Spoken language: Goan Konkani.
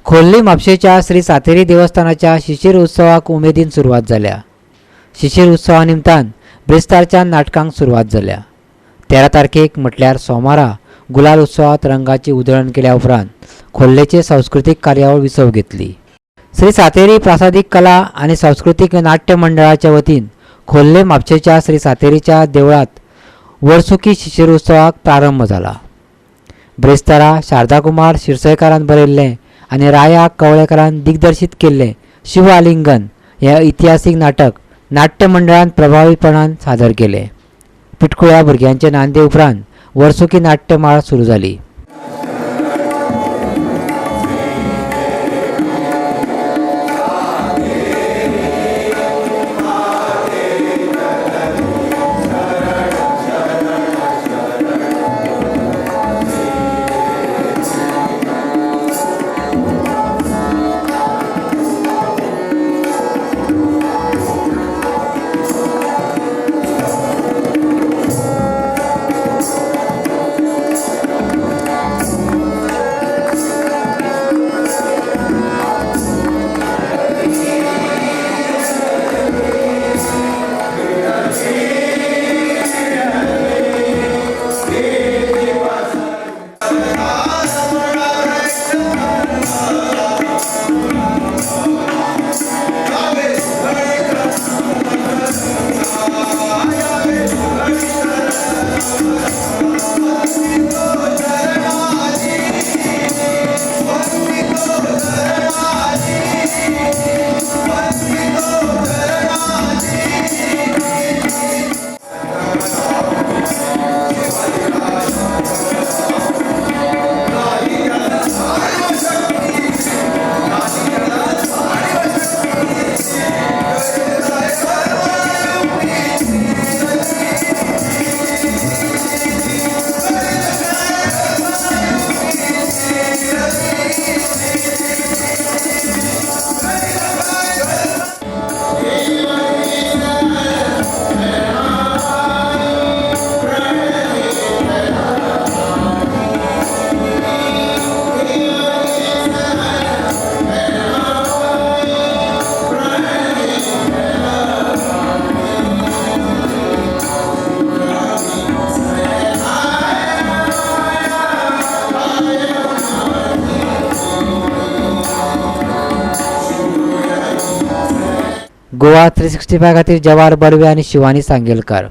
खोर्ली म्हापशेच्या श्री सातेरी देवस्थानाच्या शिशिर उत्सवाक उमेदीन सुरवात जाल्या. शिशिर उत्सवा निमतान ब्रेस्तारच्या नाटकांक सुरवात जाल्या. 13 तारखेक म्हटल्यार सोमारा गुलाल उत्सवात रंगाची उधळण केल्या उपरांत खोर्लेचे सांस्कृतीक कार्यावळ विसव घेतली. श्री सातेरी प्रासादीक कला आनी सांस्कृतीक नाट्य मंडळाच्या वतीन खोर्ले म्हापशेच्या श्री सातेरीच्या देवळात वर्सुकी शिशिर उत्सवाक प्रारंभ जाला. ब्रेस्तारा शारदा कुमार शिरसयकारान बरयल्लें आनी राया कवळेकारान दिग्दर्शीत केल्लें शिव आलिंगन हें इतिहासीक नाटक नाट्य मंडळान प्रभावीपणान सादर केलें. पिटकुळ्या भुरग्यांचे नांदे उपरांत वर्सुकी नाट्यमाळ सुरू जाली. गोवा 365 खातीर जवाहर बर्वे आनी शिवानी सांगेलकार.